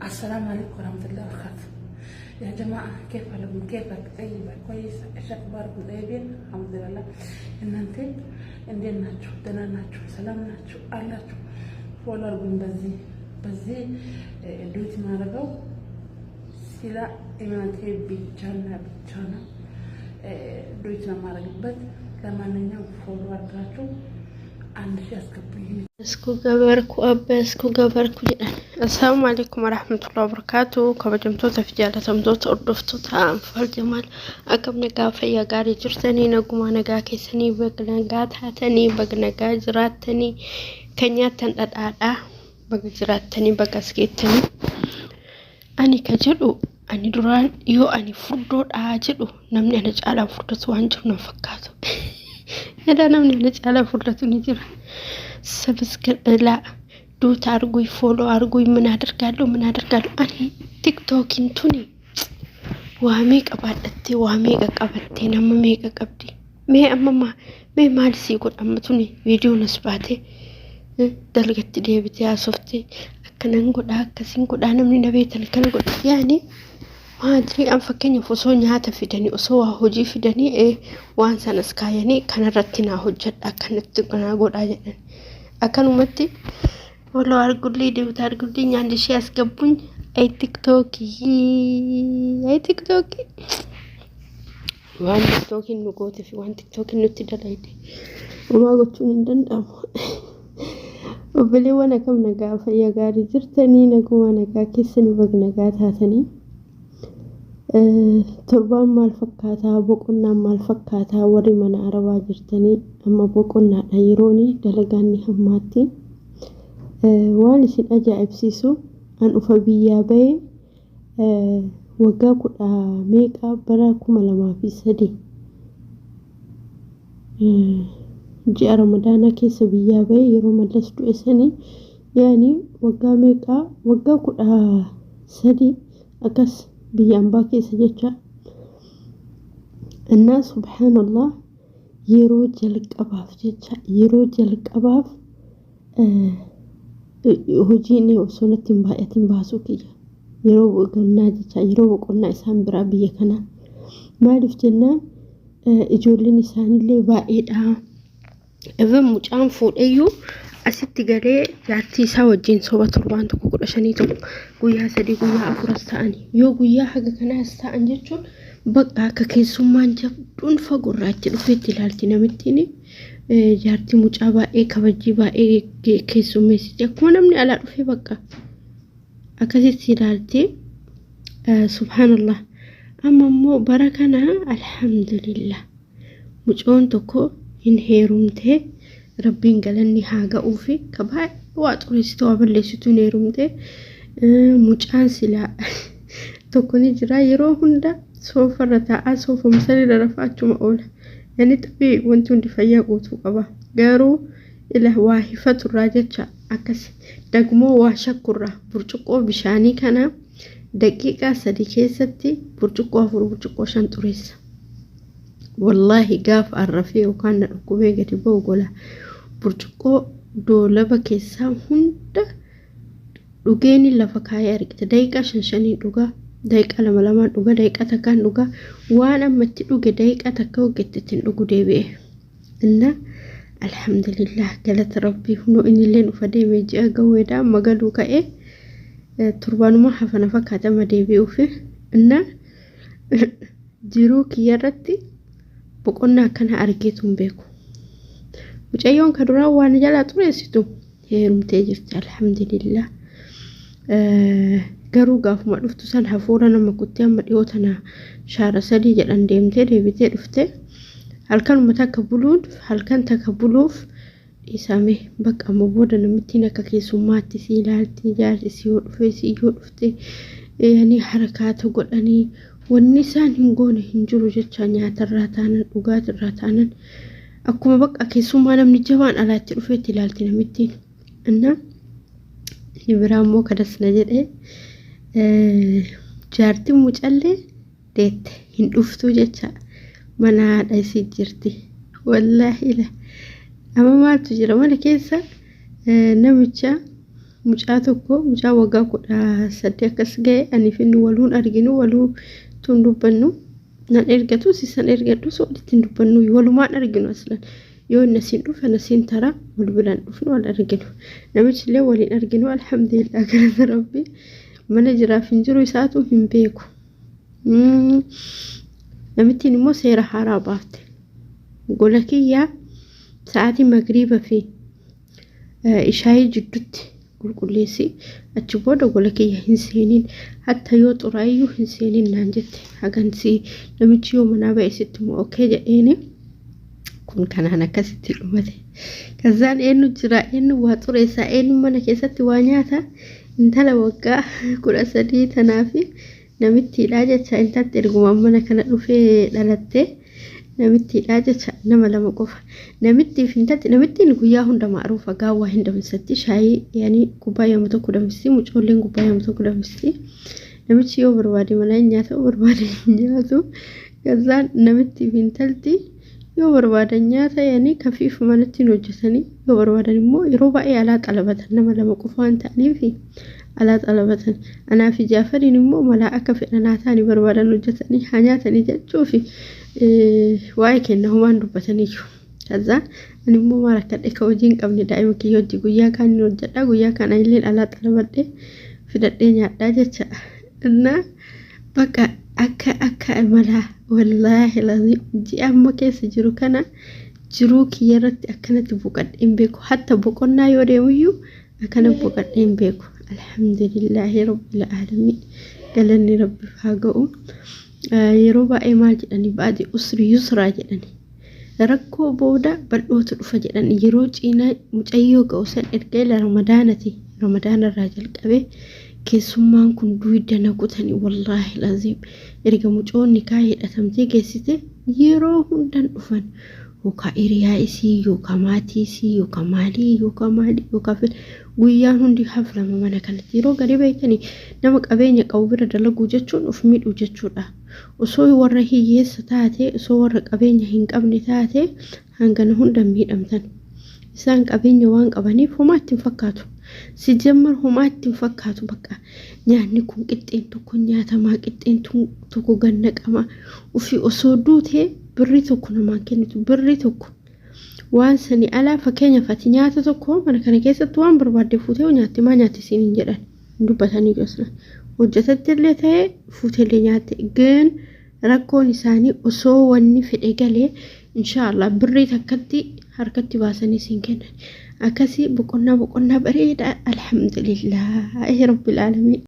السلام عليكم ورحمة الله وبركاته. يا جماعة، كيف حالكم؟ كيفك؟ طيبة؟ كويس؟ ايش اخباركم؟ طيبين؟ الحمد لله። እናንተ እንዴት ናችሁ? ደህና ናችሁ? ሰላም ናችሁ? አላችሁ? Follow አድርጉኝ። በዚህ duet ማድረገው ስለ እምነቴ ብቻና ብቻ ነው duet ነው የማደርግበት። ለማንኛውም follow አድርጋችሁ 1000 አስገቡኝ። እስኩ ገበርኩ አበ እስኩ ገበርኩ jedhan. Assalaamu alaikum warahmatullahi wabarakatuh. Kabajamtoota fi jaalatamtoota hordoftoota Anfaal Jamaal, akkam nagaa fayyaa gaarii jirtanii? Nagumaa nagaa keessanii, baga nagaa taatanii, baga nagaa jiraattanii, kan nyaattan dhadhaadhaa, baga jiraattanii, baga as geettanii. Ani ka jedhu, ani duraan yoo ani furdoodhaa jedhu namni ana caalaa furdatu waan jiru nan fakkaatu. Edaa namni ana caalaa furdatu ni jira. Subscribe laa duet አርጉኝ፣ follow አርጉኝ፣ ምን አደርጋለሁ ምን አደርጋለሁ። Ani TikTokiin tuni waa meeqa baadhattee, waa meeqa qabattee, nama meeqa qabdi. Mee amma mee maal sii godha amma tuni viidiyoon as baatee dalgatti deebitee haasoftee akkanan godhaa, akkasiin godhaa, namni na beekan kana godha yaani maadrii. An fakkeenyaaf osoo nyaata fidanii, osoo waa hojii fidanii, waan sanas kaayanii kanarratti naa hojjedha, akkanatti naa godhaa jedhan, akkanumatti follow አርጉልኝ፣ duet አርጉልኝ፣ 1000 ያስገቡኝ። አይ TikTokii, አይ TikTokii, waan TikTokiin nu goote fi waan TikTokiin nutti dalayde homaa gochuun hin danda'amu. Obboleewwan, akkam nagaa fayyaa gaarii jirtanii? Nagumaa nagaa keessanii, baga nagaa taatanii. Torbaan maal fakkaataa? Boqonnaan maal fakkaataa? Warri mana arabaa jirtanii amma boqonnaadha, yeroon dalagaan ni hammaatti. Waan isin ajaa'ibsiisu, an ufa biyyaa bahee waggaa kudha meeqa, bara 2003 ji'a Ramadaanaa keessa biyyaa bahee, yeroo Mallas du'e sanii, yaani waggaa meeqaa, waggaa 13 akkas biyya ambaa keessa jecha. Innaa subhaanallah, yeroo jalqabaaf jecha, yeroo jalqabaaf hojiin osoo natti hin baay'atin baasuu kiyya yeroo boqonnaa jecha, yeroo boqonnaa isaan biraa biyya kanaa. Maaliif jennaan, ijoolleen isaanillee baay'eedha. Even mucaan fuudheyyuu asitti galee jaartii isaa wajjin soba torbaan tokko, 15 tokko, guyyaa 3, guyyaa 4 as ta'ani. Yoo guyyaa haga kanaas ta'an jechuun bakka akka keessummaan jabduun fagoorraa itti dhufeetti ilaalti namittiin. Jaartii mucaa baay'ee kabajii, baay'ee keessummeessiti, akkuma namni alaa dhufee bakka akkasitti ilaalti. Subhaanallah, amma immoo bara kana alhamdulillah mucoon tokko hin heerumtee, rabbiin galanni haa ga'uu fi ka baay'ee waa xureessitu, waa balleessitu hin heerumte. Mucaan silaa tokko ni jira, yeroo hunda soofarra taa'aa, soofama sanirra rafaa achuma oola. Yani xabii wanti hundi fayyaa guutuu qaba, garuu ila waa hifaturraa jecha akkas dagmoo waa shakkurraa burcuqqoo bishaanii kana daqiiqaa 3 keessatti burcuqqoo afur, burcuqqoo shan xureessa. Wallaahi gaafa arrafee yookaan na dhukkubee gadi ba'u gola burcuqqoo doolaba keessaa hunda dhugeeni lafa kaayee argita. Daqiiqaa shan shaniin dhugaa, daqiiqaa lama lamaan dhugaa, daqiiqaa takkaan dhugaa, waan ammatti dhuge daqiiqaa takka hojjette ittiin dhugu deebi'e. Inna alhamdulillah, galata rabbii, hunoo innillee dhufa deemee ji'a gawweedha, amma galuu ka'ee torbaanuma hafana fakkaata amma deebi'uufi. Inna jiruu kiyyarratti boqonnaa akkana argeetu hin beeku. Mucayyoon ka duraa waan jalaa xureessitu heerumtee jirti, alhamdulillah. Garuu gaafuma dhuftu san hafuura nama kuttee, amma dhiyoo tana shaara 3 jedhan deemtee deebitee dhufte, halkanuma takka buluun, halkan takka buluuf dhiisame. Bakka amma booda namittiin akka keessummaatti si ilaalti, jaarsi si yoo dhufe, si yoo dhufte yani harakaata godhanii, wanni isaan hin goone hin jiru jecha, nyaatarraa taanan, dhugaatirraa taanan, akkuma bakka keessummaa namni jabaan alaatti dhufeetti ilaalti namittiin. Innaa inni biraa immoo kadas na jedhee, jaartiin mucallee deette hin dhuftuu jecha, mana haadha isii jirti. Wallaahi ila amma maaltu jira mana keessa? Namicha Mucaa tokko mucaa waggaa 18 akkas ga'e aniif inni waluun arginu waluu tun dubbannu nan ergatu sisan ergadhus walitti hin dubbannu walumaan arginu aslan yoo inni asiin dhufe ani asiin tara wal biraan dhufnu wal arginu namichi illee waliin arginu alhamdulillah galata rabbi mana jiraaf hin jiru isaatu hin beeku. Namittiin immoo seera haaraa baafte gola kiyyaa sa'aatii magriiba fi ishaayii jiddutti qulqulleessi achi booda gola kiyya hin seeniin hatta yoo xuraayyuu hin seeniin naan jette hagansi namichi yoo manaa ba'e sitti immoo okee jedheeni kun kanaan akkasitti dhumate. Kazaan eenyu jira eenyu waa xureessaa eenyu mana keessatti waa nyaata intala waggaa 13 tanaafi namittiidhaa jecha intalti erguma mana kana dhufee dhalatte namittiidhaa jecha nama lama qofa. Namittiif intalti namittiin guyyaa hunda ma'aruufa gaawwaa hin danfisatti shaayii yaani kubbaayyaa tokko danfisti mucoolleen kubbaayyaa tokko danfisti. Namichi yoo barbaade mana hin nyaata yoo barbaade hin nyaatu. Kazaan namittiif intalti yoo barbaadan nyaata yaani kafiif manatti hin hojjetanii yoo barbaadan immoo yeroo baay'ee alaa xalabatan nama lama qofa waan ta'aniif alaa xalabatan. Anaa fi Jaafariin immoo malaa akka fedhan haa ta'anii barbaadan hojjetanii haa nyaatanii jechuufi waa'ee kenna homaan dubbataniyyuu. Kazaa ani immoo maal akka dheka hojii hin qabne daa'ima kiyya hojii guyyaa kaan hin hojjedha guyyaa kaan anillee alaa xalabadhee fidadhee nyaadhaa jecha. Innaa bakka akka akka malaa wallaahi laziim ji'a amma keessa jiru kana jiruu kiyya irratti akkanatti boqadhee hin beeku. Hatta boqonnaa yoo deemuyyuu akkana boqadhee hin beeku. Alhamdulillaahi rabbil aalamiin galanni rabbiif haa ga'u. Yeroo baay'ee maal jedhani ba'adi usri yusraa jedhani. Rakkoo booda bal'ootu dhufa jedhan yeroo ciina mucayyoo ga'u san erga ila ramadaanati ramadaana irraa jalqabee keessummaan kun duyda na kutani wallaahi laziim erga mucoonni kaa hidhatamtee geessite yeroo hundan dhufan yookaan hiriyaa isii yookaan maatii isii yookaan maalii yookaan maalii yookaan guyyaan hundi haflama mana kanatti yeroo gadi beektanii nama qabeenya qabu bira dalaguu jechuun of miidhuu jechuudha. Osoo warra hiyyeessa taate osoo warra qabeenya hin qabne taate hangana hunda miidhamtan. Isaan qabeenya waan qabaniif homaa itti hin fakkaatu. Si jammar homaa itti hin fakkaatu bakka nyaanni kun qixxeen tokko nyaatamaa qixxeen tokko gannaqama ofii osoo duute birrii tokko namaan kennitu birrii tokko waan sanii alaa fakkeenyaaf ati nyaata tokko mana kana keessatti waan barbaadde fuutee nyaatte maa nyaatte siin hin jedhan dubbatanii josna hojjetatti illee ta'e fuutee nyaatte ግን rakkoon isaanii osoo wanni fedhe galee inshaallah birrii takkatti harkatti baasanii siin kennan akkasii boqonnaa boqonnaa bareedaa alhamdulillaahi rabbil aalamiin.